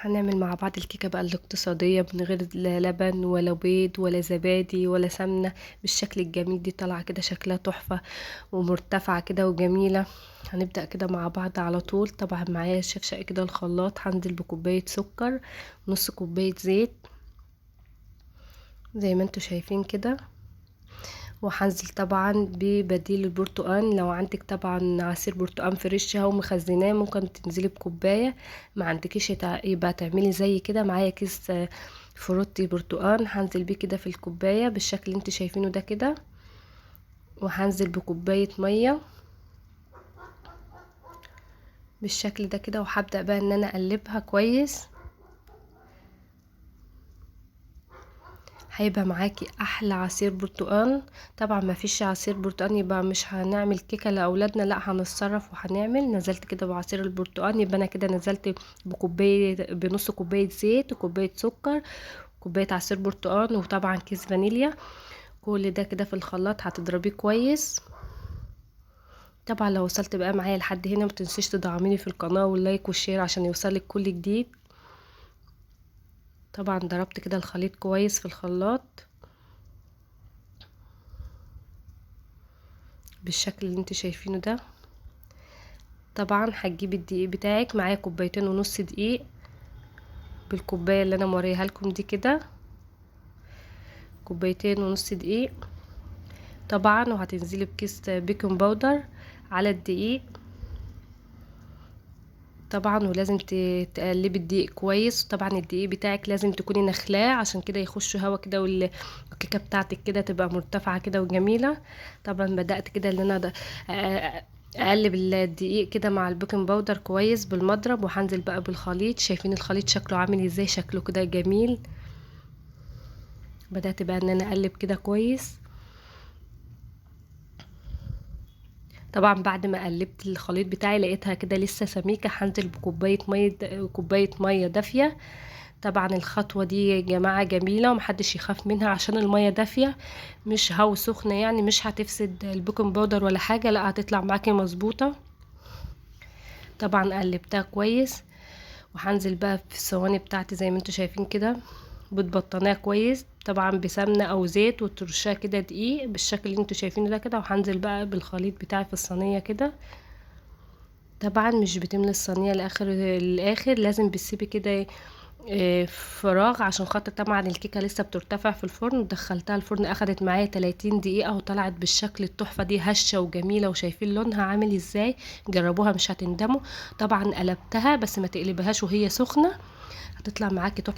هنعمل مع بعض الكيكة بقى الاقتصادية من غير لا لبن ولا بيض ولا زبادي ولا سمنة، بالشكل الجميل دي طالعة كده شكلها تحفة ومرتفعة كده وجميلة. هنبدأ كده مع بعض على طول. طبعا معايا شفشق كده الخلاط، هنزل بكوباية سكر، نص كوباية زيت زي ما انتوا شايفين كده، وهنزل طبعا ببديل البرتقال. لو عندك طبعا عصير برتقال fresh اهو مخزناه ممكن تنزلي بكوبايه، ما عندكيش يبقى تعملي زي كده. معايا كيس فروتي برتقال هنزل بيه كده في الكوباية بالشكل اللي انتوا شايفينه ده كده، وهنزل بكوبايه مية بالشكل ده كده، وهبدا بقى ان انا اقلبها كويس. هيبقى معاكي احلى عصير برتقال. طبعا ما فيش عصير برتقال يبقى مش هنعمل كيكة لاولادنا، لا هنتصرف وهنعمل. نزلت كده بعصير البرتقال، يبقى انا كده نزلت بنص كوباية زيت وكوبايه سكر وكوبايه عصير برتقال وطبعا كيس فانيليا. كل ده كده في الخلاط هتضربيه كويس. طبعا لو وصلت بقى معايا لحد هنا ما تنسيش تدعميني في القناة وال like وال share عشان يوصلك كل جديد. طبعا ضربت كده الخليط كويس في الخلاط بالشكل اللي انتوا شايفينه ده. طبعا هتجيبي الدقيق بتاعك، معايا كوبايتين ونص دقيق بالكوبايه اللي انا موريها لكم دي كده، كوبايتين ونص دقيق طبعا، وهتنزلي بكيس baking powder على الدقيق طبعا، ولازم تقلبي الدقيق كويس. طبعا الدقيق بتاعك لازم تكوني نخلاه عشان كده يخش هوا كده والكيكه بتاعتك كده تبقى مرتفعة كده وجميلة. طبعا بدات كده ان انا اقلب الدقيق كده مع ال baking powder كويس بالمضرب، وهنزل بقى بالخليط. شايفين الخليط شكله عامل ازاي؟ شكله كده جميل. بدات بقى ان انا اقلب كده كويس. طبعا بعد ما قلبت الخليط بتاعي لقيتها كده لسه سميكة، هنزل بكوبايه مية، كوباية مية دافيه. طبعا الخطوة دي يا جماعة جميلة ومحدش يخاف منها عشان المية دافيه مش هو سخنة، يعني مش هتفسد ال baking powder ولا حاجة، لا هتطلع معاكي مظبوطة. طبعا قلبتها كويس، وهنزل بقى في الصواني بتاعتي زي ما انتوا شايفين كده، بتبطنيها كويس طبعا بسمنه او زيت وترشها كده دقيق بالشكل اللي انتوا شايفينه ده كده، وهنزل بقى بالخليط بتاعي في الصينية كده. طبعا مش بتملي الصينية لاخر، لازم بتسيبي كده فراغ عشان خاطر طبعا الكيكه لسه بترتفع في الفرن. دخلتها الفرن اخدت معايا 30 دقيقة وطلعت بالشكل التحفة دي، هشه وجميلة وشايفين لونها عامل ازاي. جربوها مش هتندموا. طبعا قلبتها بس ما تقلبهاش وهي سخنة، هتطلع معاكي تحفة.